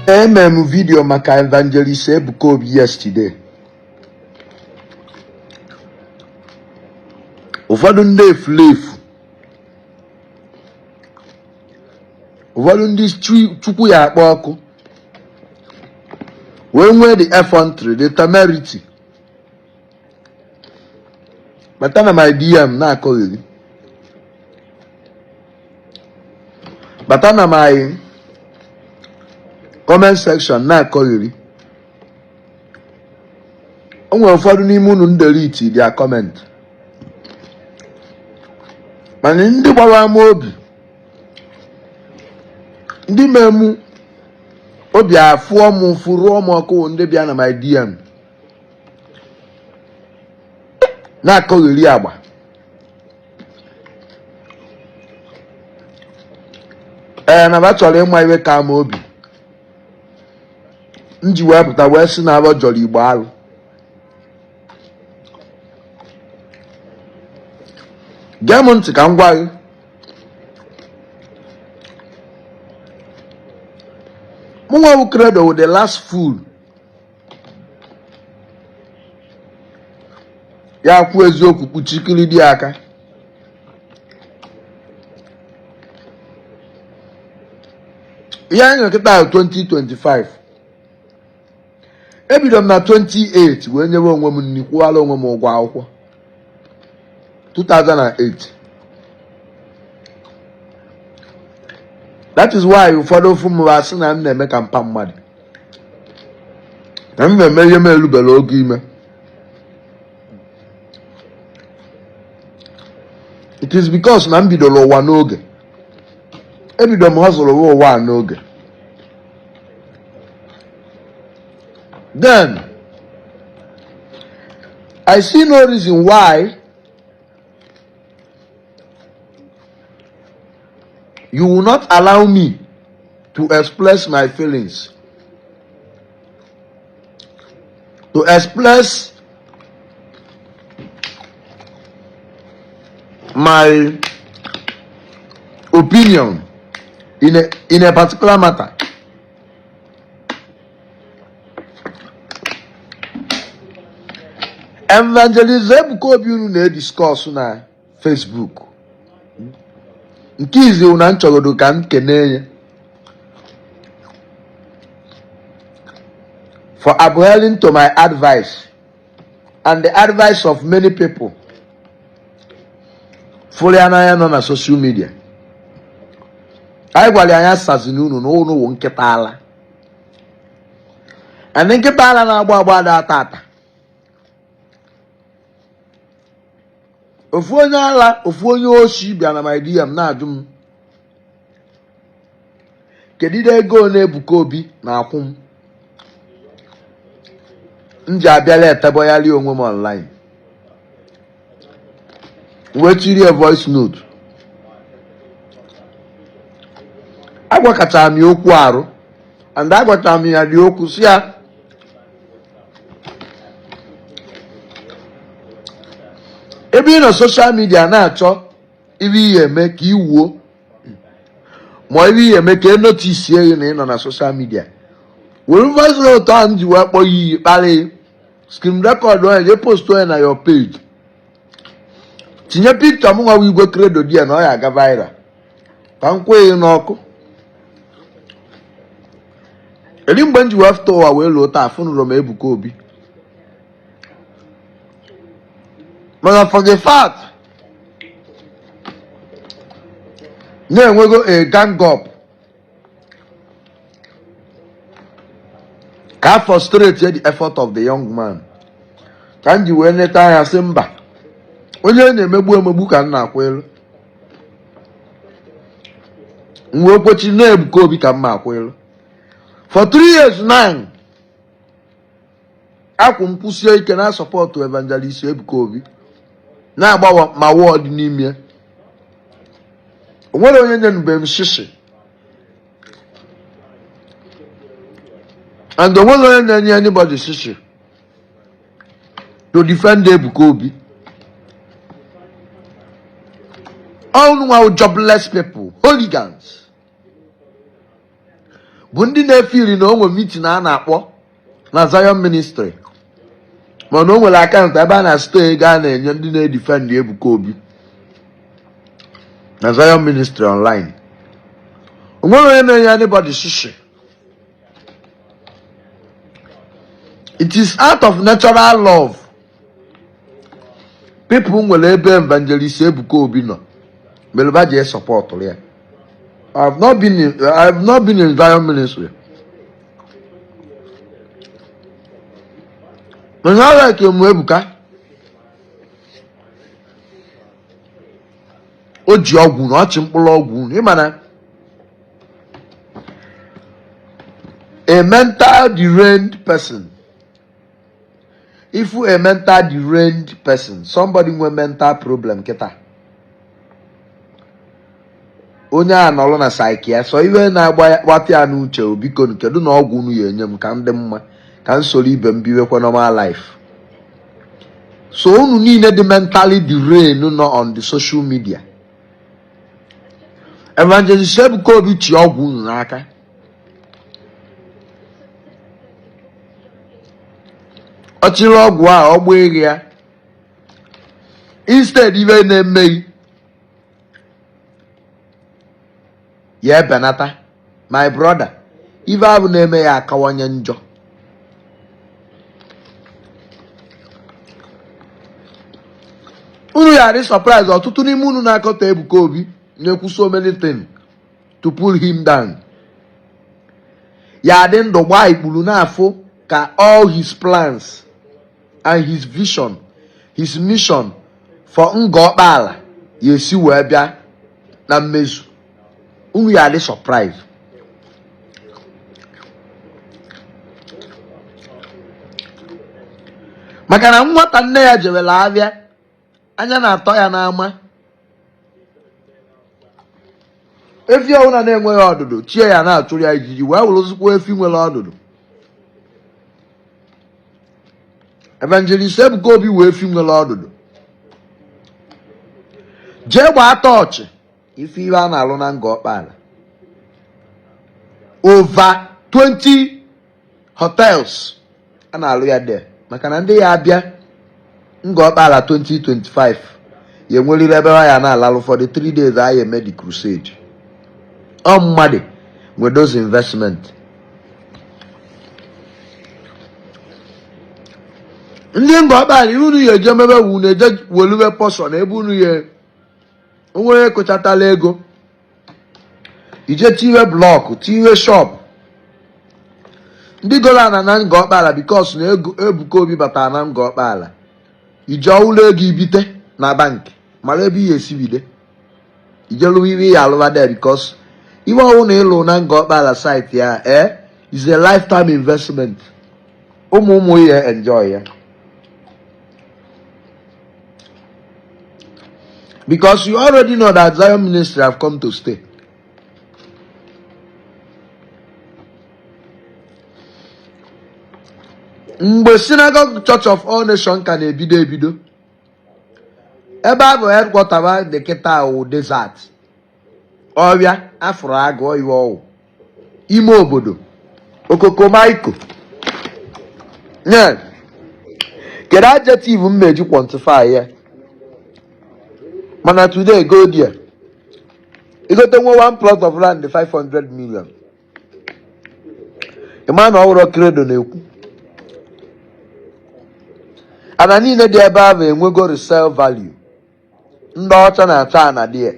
Emere m video maka Evangelist Ebuka Obi yesterday. Ụfọdụ ndị efulefu, ụfọdụ ndị Chukwu ya akpọ ọkụ wee nwee the effrontery, the temerity, bata na my DM na-akọgheri, bata na my comment section na-akọgheri. O nwere ụfọdụ n'ime unu m delete their comment, mana ndị gbara m obi, ndị mee mụ obi afụọ m ụfụ, rụọ m ọkụ, ndị bịa na my DM na-akọgheri agba. Ee, na ba chọrọ ịma iwe ka m obi m ji wee pụta wee sị na abọ jọrọ Igbo alụ. Gee m ntị ka m gwa gị, mụnwa bụ Credo wụ the last fool ya kwuo eziokwu kpuchikiri dị aka. Ihe anyị nọ kịta 2025, ebido m na 28 wee nyewe onwe m nri, kwụwara onwe m ụgwọ akwụkwọ 2008. That is why ụfọdụ ofu m asị na m na-eme ka mpa mmadụ, na m na-eme ihe m erubere oge ime. It is because na m bidoro ụwa n'oge, ebido m hustle ụwa a n'oge. Then I see no reason why you will not allow me to express my feelings, to express my opinion in a particular matter. Evangelist Ebuka Obi unu na-ediscuss na Facebook, nke izi na m chọgodo ka m kene ya for adhering to my advice and the advice of many people fụrụ ya n'anya nọ na social media. Anyị gwara ya anya sazina unu na unu wụ nkịta ala, and nkịta ala na-agba agba ada ata ata. Ofu onye ala, ofu onye oshi bịa na my DM na-ajụ m kedu ego one Ebuka Obi na-akwụ m m ji abịala etebọyali onwe m online. Wee tirie voice note, agwakọtara m ya okwu arụ, and agwachara m ya dị okwu si ya ebe ị nọ social media na-achọ ibe ihe eme ka i wuo, ma ibe ihe eme ka e notice gị na ị nọ na social media, were voice note ahụ m ji wee kpọọ ya iyi kparị, screen record onye jee post onye na your page, tinye picture m nwa Igwe Credo di ya na ọ ya aga viral ka m kwee n'ọkụ. Eri mgbe m ji wee fụta ụwa wee lụọ taa, afụnụrụ m Ebuka Obi, mana for the fact na-enwego a gang up ka frustrate the effort of the young man, ka m ji wee neta anya sị mba, onye na-emegbu emegbu ka m na-akwa elu. M wee kwechi na Ebuka Obi ka m ma akwa elu. For 3 years now, akwụ m kwụsie ike na support Evangelist Ebuka Obi, na-agbawa ma wọd n'ime. O nwere onye nyenube m shishi, and o nwere onye na-enye anybody shishi to defend Ebuka Obi. All nwa jobless people, hooligans, Bụ ndị na-efeeli na o nwe meeting a na-akpọ na Zion Ministry, mana o nwere account ebe a na-store ego a na-enye ndị na-edefend Ebuka Obi na Zion Ministry online. O nwere onye na-enye anybody shishi. It is out of natural love people nwere ebe Evangelist Ebuka Obi nọ mere ba ji supportụrụ ya. I've not been in Zion Ministry. Mana I like m Ebuka. O ji ọgwụ na ọ chị mkpụrụ ọgwụ unu. Ị ma na a mental deranged person, if a mental deranged person, somebody nwe mental problem kịta, onye a nọrọ na psyche ya, so iwe na-agbata ya n'uche, biko kedu na ọgwụ unu ya enye m ka m dị mma, ka m soro ibe m biwekwa normal life. So unu niile dị mentally deranged nọ on the social media, Evangelist Ebuka Obi chị ọgwụ unu n'aka. Ọ chịrị ọgwụ a, ọ gbaa ego ya. Instead iwe na-emeghị ya ebenata, my brother, ife ahụ na-eme ya akawanye njọ. Unu ya adị surprise, ọtụtụ n'ime unu na-akọta Ebuka Obi, na-ekwu so many things to pull him down, ya adị ndụ gbaa ikpuru na-afụ ka all his plans and his vision, his mission for Ngor Okpala ya esi wee bịa na mmezu. Unu ya adị surprise. Maka na nwata nne ya jewere abịa, anya na-atọ ya n'ama. Efi ọbụla na-enweghị ọdụdụ, chie ya na-achụrụ ya ijiji, wee wụrụzikwa efi nwere ọdụdụ. Evangelist Ebuka Obi wee efi nwere ọdụdụ jee gbaa tọọchị ife ihe a na-alụ na Ngor Okpala. Over 20 hotels a na-alụ ya there, maka na ndị ya abịa Ngor Okpala 2025 ya enweriri ebe ya na-alalụ for the 3 days a ya eme the crusade. Ọ mmadụ nwe those investment. Ndị Ngor Okpala, ihe unu ya eje mebe wu na-eje weluwe portion ebe unu ya onwe kụchatala ego, ije tiwe block, tiwe shop. Ndị goro ana na Ngor Okpala, because na Ebuka Obi batara na Ngor Okpala, ije ụlọ ego ibite na bank, mara ebe ihe esi bido ije lụwa ibe ya alụwa there, because ife ọwụ na ịlụ na Ngor Okpala site ya is a lifetime investment. Ụmụ ụmụ ya enjoy ya, because you already know that Zion Ministry have come to stay. Mgbe Synagogue Church of All Nations ka na-ebido ebido, ebe a bụ headquarter ba dị kịta wụ desert, ọbịa afụrụ agụ iwe ọwụ ime obodo okokomaiko nye. Kedu adjective m meji quantify ya? Mana today, go there, igote nwe one plot of land 500 million. Ịma na ọ wụrụ Credo na-ekwu ana niile dị ebe ahụ enwego resale value. Ndị ọcha na-achọ ana dị ya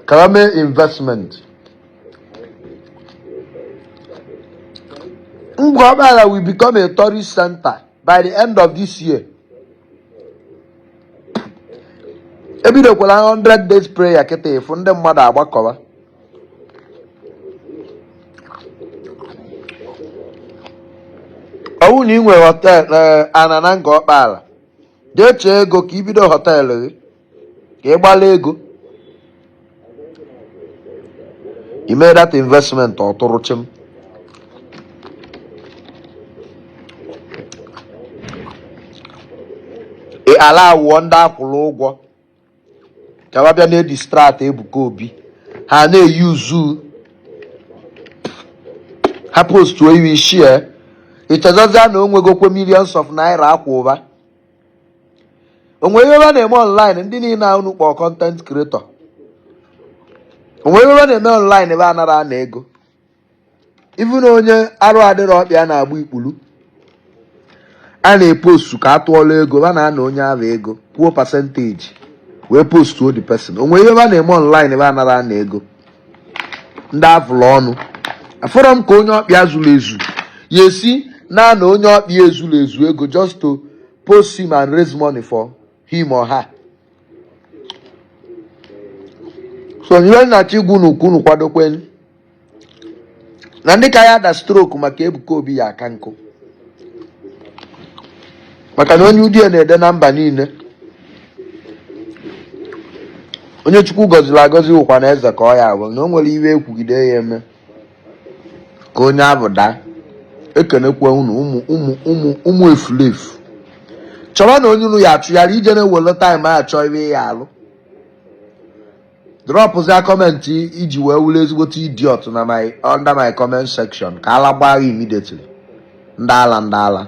ka ha mee investment. Ngor Okpala will become a tourist center by the end of this year. Ebidokwala 100 days prayer kịta, ịfụ ndị mmadụ agbakọba. Ọ bụrụ na ị nwere hotel ana na Ngor Okpala, jee chee ego ka ibido hotel gị, ka ị gbala ego ime that investment. Ọ tụrụ chim. Ị ala awụọ ndị akwụrụ ụgwọ ka ha bịa na-edistract Ebuka Obi, ha na-eyuzu Ha postuo iwe share, ịchezọzia na o nwegokwe millions of naira akwa ụba. O nwere ihe a na-eme online, ndị niile a unu kpọọ content creator, o nwere ihe a na-eme online ebe anara ana ego. Even onye arụ adịrọ ọkpịa na-agba ikpulu a na-epostu ka a tụọla ego, a na-ana onye ahụ ego, kwuo percentage wee postuo the person. O nwere ihe a na-eme online ebe anara ana ego. Ndị avụlụ ọnụ, afọrọ m ka onye ọkpịa zuru ezu ya esi na-ana onye ọkpịa ezuru ezu ego just to post him and raise money for him or her. So ihe na-achọ ịgwa unu ka unu kwadokwe na ndị ka ya ada stroke maka Ebuka Obi ya aka nkụ, maka na onye udie na-ede na mba niile, onye Chukwu gọziri agọzi wụkwa na eze ka ọ ya abụ na o nwere iwe ekwugide ya eme ka onye abụ daa. Ekenekwa unu ụmụ ụmụ ụmụ ụmụ efulefu. Chọrọ na onye unu ya achụgharị ije na-ewere time achọ iwe ya alụ. Dropụzia comment iji wee wụrụ ezigbote idiot na my under my comment section ka ala gbaa gị immediately. Ndị ala, ndị ala.